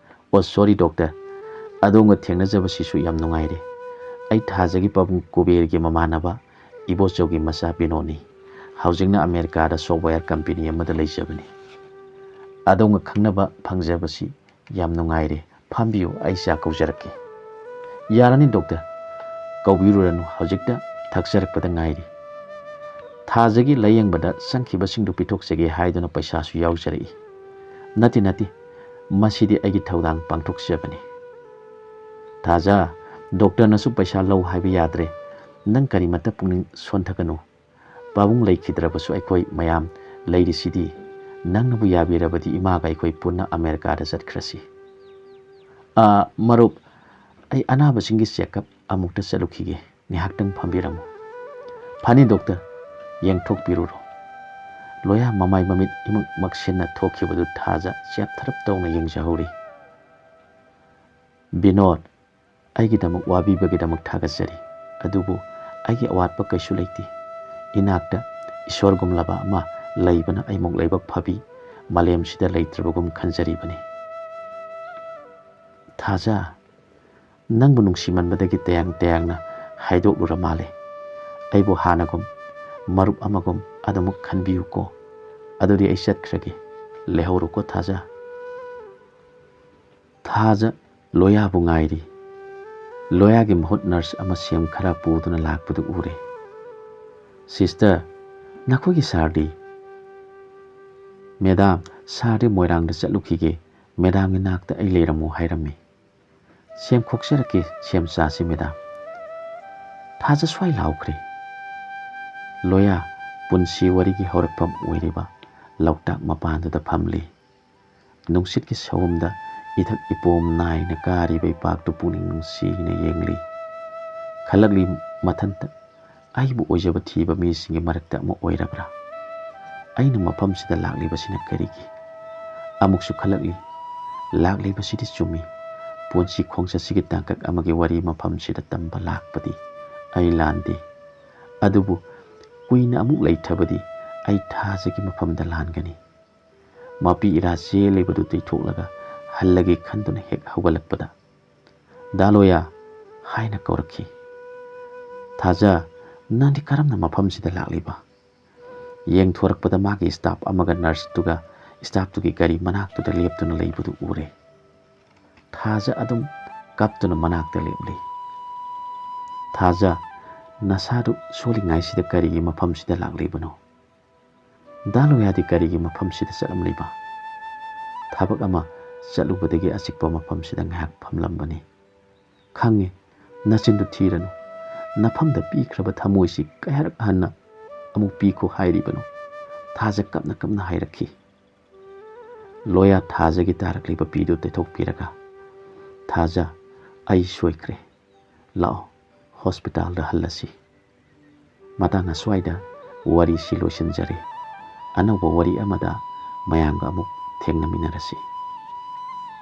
"ꯑꯣ, ꯁꯣꯔꯤ ꯗꯣꯛꯇꯔ, ꯑꯗꯣꯝꯒ ꯊꯦꯡꯅꯖꯕꯁꯤꯁꯨ ꯌꯥꯝ ꯅꯨꯡꯉꯥꯏꯔꯦ꯫ ꯑꯩ ꯊꯥꯖꯒꯤ ꯄꯥꯕꯨꯡ ꯀꯨꯕꯦꯔꯒꯤ ꯃꯃꯥꯟꯅꯕ ꯏꯕꯣꯆꯧꯒꯤ ꯃꯆꯥ ꯕꯤꯅꯣꯗꯅꯤ꯫ ꯍꯧꯖꯤꯛꯅ ꯑꯃꯦꯔꯤꯀꯥꯗ ꯁꯣꯞꯋꯦꯌꯔ ꯀꯝꯄꯦꯅꯤ ꯑꯃꯗ ꯂꯩꯖꯕꯅꯤ꯫ ꯑꯗꯣꯝꯒ ꯈꯪꯅꯕ ꯐꯪꯖꯕꯁꯤ ꯌꯥꯝ ꯅꯨꯡꯉꯥꯏꯔꯦ꯫ ꯐꯝꯕꯤꯌꯨ, ꯑꯩ ꯆꯥ ꯀꯧꯖꯔꯛꯀꯦ꯫" "ꯌꯥꯔꯅꯤ ꯗꯣꯛꯇꯔ, ꯀꯧꯕꯤꯔꯨꯔꯅꯨ, ꯍꯧꯖꯤꯛꯇ ꯊꯛꯆꯔꯛꯄꯗ ꯉꯥꯏꯔꯤ꯫" ꯊꯥꯖꯒꯤ ꯂꯥꯌꯦꯡꯕꯗ ꯆꯪꯈꯤꯕꯁꯤꯡꯗꯨ ꯄꯤꯊꯣꯛꯆꯒꯦ ꯍꯥꯏꯗꯨꯅ ꯄꯩꯁꯥꯁꯨ ꯌꯥꯎꯖꯔꯛꯏ꯫ "ꯅꯠꯇꯦ, ꯅꯠꯇꯦ, ꯃꯁꯤꯗꯤ ꯑꯩꯒꯤ ꯊꯧꯗꯥꯡ ꯄꯥꯡꯊꯣꯛꯆꯕꯅꯤ꯫" "ꯊꯥꯖ, ꯗꯣꯛꯇꯔꯅꯁꯨ ꯄꯩꯁꯥ ꯂꯧ ꯍꯥꯏꯕ ꯌꯥꯗ꯭ꯔꯦ꯫ ꯅꯪ ꯀꯔꯤꯃꯠꯇ ꯄꯨꯛꯅꯤꯡ ꯁꯣꯟꯊꯒꯅꯨ꯫ ꯄꯥꯕꯨꯡ ꯂꯩꯈꯤꯗ꯭ꯔꯕꯁꯨ ꯑꯩꯈꯣꯏ ꯃꯌꯥꯝ ꯂꯩꯔꯤꯁꯤꯗꯤ꯫ ꯅꯪꯅꯕꯨ ꯌꯥꯕꯤꯔꯕꯗꯤ ꯏꯃꯥꯒ ꯑꯩꯈꯣꯏ ꯄꯨꯟꯅ ꯑꯃꯦꯔꯤꯀꯥꯗ ꯆꯠꯈ꯭ꯔꯁꯤ꯫ "ꯑꯥ, ꯃꯔꯨꯞ, ꯑꯩ ꯑꯅꯥꯕꯁꯤꯡꯒꯤ ꯆꯦꯛꯑꯞ ꯑꯃꯨꯛꯇ ꯆꯠꯂꯨꯈꯤꯒꯦ꯫ ꯉꯥꯏꯍꯥꯛꯇꯪ ꯐꯝꯕꯤꯔꯝꯃꯨ꯫" "ꯐꯅꯤ ꯗꯣꯛꯇꯔ, ꯌꯦꯡꯊꯣꯛꯄꯤꯔꯨꯔꯣ꯫" ꯂꯣꯌꯥ ꯃꯃꯥꯏ ꯃꯃꯤꯠ ꯏꯃꯛ ꯃꯛꯁꯤꯟꯅ ꯊꯣꯛꯈꯤꯕꯗꯨ ꯊꯥꯖ ꯆꯦꯞꯊꯔꯞ ꯇꯧꯅ ꯌꯦꯡꯖꯍꯧꯔꯤ꯫ "ꯕꯤꯅꯣꯗ, ꯑꯩꯒꯤꯗꯃꯛ ꯋꯥꯕꯤꯕꯒꯤꯗꯃꯛ ꯊꯥꯒꯠꯆꯔꯤ꯫ ꯑꯗꯨꯕꯨ ꯑꯩꯒꯤ ꯑꯋꯥꯠꯄ ꯀꯩꯁꯨ ꯂꯩꯇꯦ꯫ ꯏꯅꯥꯛꯇ ꯏꯁꯣꯔꯒꯨꯝꯂꯕ ꯑꯃ ꯂꯩꯕꯅ ꯑꯩꯃꯨꯛ ꯂꯥꯏꯕꯛ ꯐꯕꯤ ꯃꯥꯂꯦꯝꯁꯤꯗ ꯂꯩꯇ꯭ꯔꯕꯒꯨꯝ ꯈꯟꯖꯔꯤꯕꯅꯤ꯫" "ꯊꯥꯖ, ꯅꯪꯕꯨ ꯅꯨꯡꯁꯤꯃꯟꯕꯗꯒꯤ ꯇꯌꯥꯡ ꯇꯌꯥꯡꯅ ꯍꯥꯏꯗꯣꯛꯂꯨꯔ ꯃꯥꯜꯂꯦ꯫ ꯑꯩꯕꯨ ꯍꯥꯟꯅꯒꯨꯝ, ꯃꯔꯨꯞ ꯑꯃꯒꯨꯝ ꯑꯗꯨꯃꯛ ꯈꯟꯕꯤꯌꯨꯀꯣ꯫ ꯑꯗꯨꯗꯤ ꯑꯩ ꯆꯠꯈ꯭ꯔꯒꯦ꯫ ꯂꯩꯍꯧꯔꯣꯀꯣ ꯊꯥꯖ꯫" ꯊꯥꯖ ꯂꯣꯌꯥꯕꯨ ꯉꯥꯏꯔꯤ꯫ ꯂꯣꯌꯥꯒꯤ ꯃꯍꯨꯠ ꯅꯔꯁ ꯑꯃ ꯁꯦꯝ ꯈꯔ ꯄꯨꯗꯨꯅ ꯂꯥꯛꯄꯗꯨ ꯎꯔꯦ꯫ "ꯁꯤꯁꯇꯔ, ꯅꯈꯣꯏꯒꯤ ꯁꯥꯔꯗꯤ?" "ꯃꯦꯗꯥꯝ, ꯁꯥꯔꯗꯤ ꯃꯣꯏꯔꯥꯡꯗ ꯆꯠꯂꯨꯈꯤꯒꯦ꯫ ꯃꯦꯗꯥꯝꯒꯤ ꯅꯥꯛꯇ ꯑꯩ ꯂꯩꯔꯝꯃꯨ ꯍꯥꯏꯔꯝꯃꯤ꯫" "ꯁꯦꯝ ꯈꯣꯛꯆꯔꯛꯀꯦ, ꯁꯦꯝ ꯆꯥꯁꯤ ꯃꯦꯗꯥꯝ꯫" ꯊꯥꯖ ꯁ꯭ꯋꯥꯏ ꯂꯥꯎꯈ꯭ꯔꯦ꯫ ꯂꯣꯌꯥ ꯄꯨꯟꯁꯤ ꯋꯥꯔꯤꯒꯤ ꯍꯧꯔꯛꯐꯝ ꯑꯣꯏꯔꯤꯕ ꯂꯣꯛꯇꯥꯛ ꯃꯄꯥꯟꯗꯨꯗ ꯐꯝꯂꯤ꯫ ꯅꯨꯡꯁꯤꯠꯀꯤ ꯁꯍꯨꯝꯗ ꯏꯊꯛ ꯏꯄꯣꯝ ꯅꯥꯏꯅ ꯀꯥꯔꯤꯕ ꯏꯄꯥꯛꯇꯨ ꯄꯨꯛꯅꯤꯡ ꯅꯨꯡꯁꯤꯅ ꯌꯦꯡꯂꯤ꯫ ꯈꯜꯂꯛꯂꯤ ꯃꯊꯟꯇ, "ꯑꯩꯕꯨ ꯑꯣꯏꯖꯕ ꯊꯤꯕ ꯃꯤꯁꯤꯡꯒꯤ ꯃꯔꯛꯇ ꯑꯃ ꯑꯣꯏꯔꯕ꯭ꯔꯥ? ꯑꯩꯅ ꯃꯐꯝꯁꯤꯗ ꯂꯥꯛꯂꯤꯕꯁꯤꯅ ꯀꯔꯤꯒꯤ?" ꯑꯃꯨꯛꯁꯨ ꯈꯜꯂꯛꯂꯤ, "ꯂꯥꯛꯂꯤꯕꯁꯤꯗꯤ ꯆꯨꯝꯃꯤ꯫ ꯄꯨꯟꯁꯤ ꯈꯣꯡꯆꯠꯁꯤꯒꯤ ꯇꯥꯡꯀꯛ ꯑꯃꯒꯤ ꯋꯥꯔꯤ ꯃꯐꯝꯁꯤꯗ ꯇꯝꯕ ꯂꯥꯛꯄꯗꯤ ꯑꯩ ꯂꯥꯟꯗꯦ꯫ ꯑꯗꯨꯕꯨ ꯀꯨꯏꯅ ꯑꯃꯨꯛ ꯂꯩꯊꯕꯗꯤ ꯑꯩ ꯊꯥꯖꯒꯤ ꯃꯐꯝꯗ ꯂꯥꯟꯒꯅꯤ꯫" ꯃꯄꯤ ꯏꯔꯥ ꯆꯦꯜꯂꯤꯕꯗꯨ ꯇꯩꯊꯣꯛꯂꯒ ꯍꯜꯂꯒꯦ ꯈꯟꯗꯨꯅ ꯍꯦꯛ ꯍꯧꯒꯠꯂꯛꯄꯗ, "ꯗꯥ ꯂꯣꯌꯥ" ꯍꯥꯏꯅ ꯀꯧꯔꯛꯈꯤ꯫ "ꯊꯥꯖ, ꯅꯪꯗꯤ ꯀꯔꯝꯅ ꯃꯐꯝꯁꯤꯗ ꯂꯥꯛꯂꯤꯕ?" ꯌꯦꯡꯊꯣꯔꯛꯄꯗ ꯃꯥꯒꯤ ꯁ꯭ꯇꯥꯐ ꯑꯃꯒ ꯅꯔꯁꯇꯨꯒ ꯁ꯭ꯇꯥꯐꯇꯨꯒꯤ ꯒꯥꯔꯤ ꯃꯅꯥꯛꯇꯨꯗ ꯂꯦꯞꯇꯨꯅ ꯂꯩꯕꯗꯨ ꯎꯔꯦ꯫ ꯊꯥꯖ ꯑꯗꯨꯝ ꯀꯞꯇꯨꯅ ꯃꯅꯥꯛꯇ ꯂꯦꯞꯂꯤ꯫ "ꯊꯥꯖ, ꯅꯁꯥꯗꯨ ꯁꯣꯜꯂꯤꯉꯥꯏꯁꯤꯗ ꯀꯔꯤꯒꯤ ꯃꯐꯝꯁꯤꯗ ꯂꯥꯛꯂꯤꯕꯅꯣ? ꯗꯥ ꯂꯣꯌꯥꯗꯤ ꯀꯔꯤꯒꯤ ꯃꯐꯝꯁꯤꯗ ꯆꯠꯂꯝꯂꯤꯕ?" "ꯊꯕꯛ ꯑꯃ ꯆꯠꯂꯨꯕꯗꯒꯤ ꯑꯆꯤꯛꯄ ꯃꯐꯝꯁꯤꯗ ꯉꯥꯏꯍꯥꯛ ꯐꯝꯂꯝꯕꯅꯤ꯫" "ꯈꯪꯉꯤ, ꯅꯆꯤꯟꯗꯨ ꯊꯤꯔꯅꯨ꯫ ꯅꯐꯝꯗ ꯄꯤꯈ꯭ꯔꯕ ꯊꯃꯣꯏꯁꯤ ꯀꯌꯥꯔꯛ ꯍꯟꯅ ꯑꯃꯨꯛ ꯄꯤꯈꯣ ꯍꯥꯏꯔꯤꯕꯅꯣ?" ꯊꯥꯖ ꯀꯞꯅ ꯀꯞꯅ ꯍꯥꯏꯔꯛꯈꯤ꯫ ꯂꯣꯌꯥ ꯊꯥꯖꯒꯤ ꯇꯥꯔꯛꯂꯤꯕ ꯄꯤꯗꯨ ꯇꯩꯊꯣꯛꯄꯤꯔꯒ, "ꯊꯥꯖ, ꯑꯩ ꯁꯣꯏꯈ꯭ꯔꯦ꯫ ꯂꯥꯛꯑꯣ, ꯍꯣꯁꯄꯤꯇꯥꯜꯗ ꯍꯜꯂꯁꯤ꯫" ꯃꯇꯥꯡ ꯑꯁ꯭ꯋꯥꯏꯗ ꯋꯥꯔꯤꯁꯤ ꯂꯣꯏꯁꯤꯟꯖꯔꯦ꯫ ꯑꯅꯧꯕ ꯋꯥꯔꯤ ꯑꯃꯗ ꯃꯌꯥꯝꯒ ꯑꯃꯨꯛ ꯊꯦꯡꯅꯃꯤꯟꯅꯔꯁꯤ꯫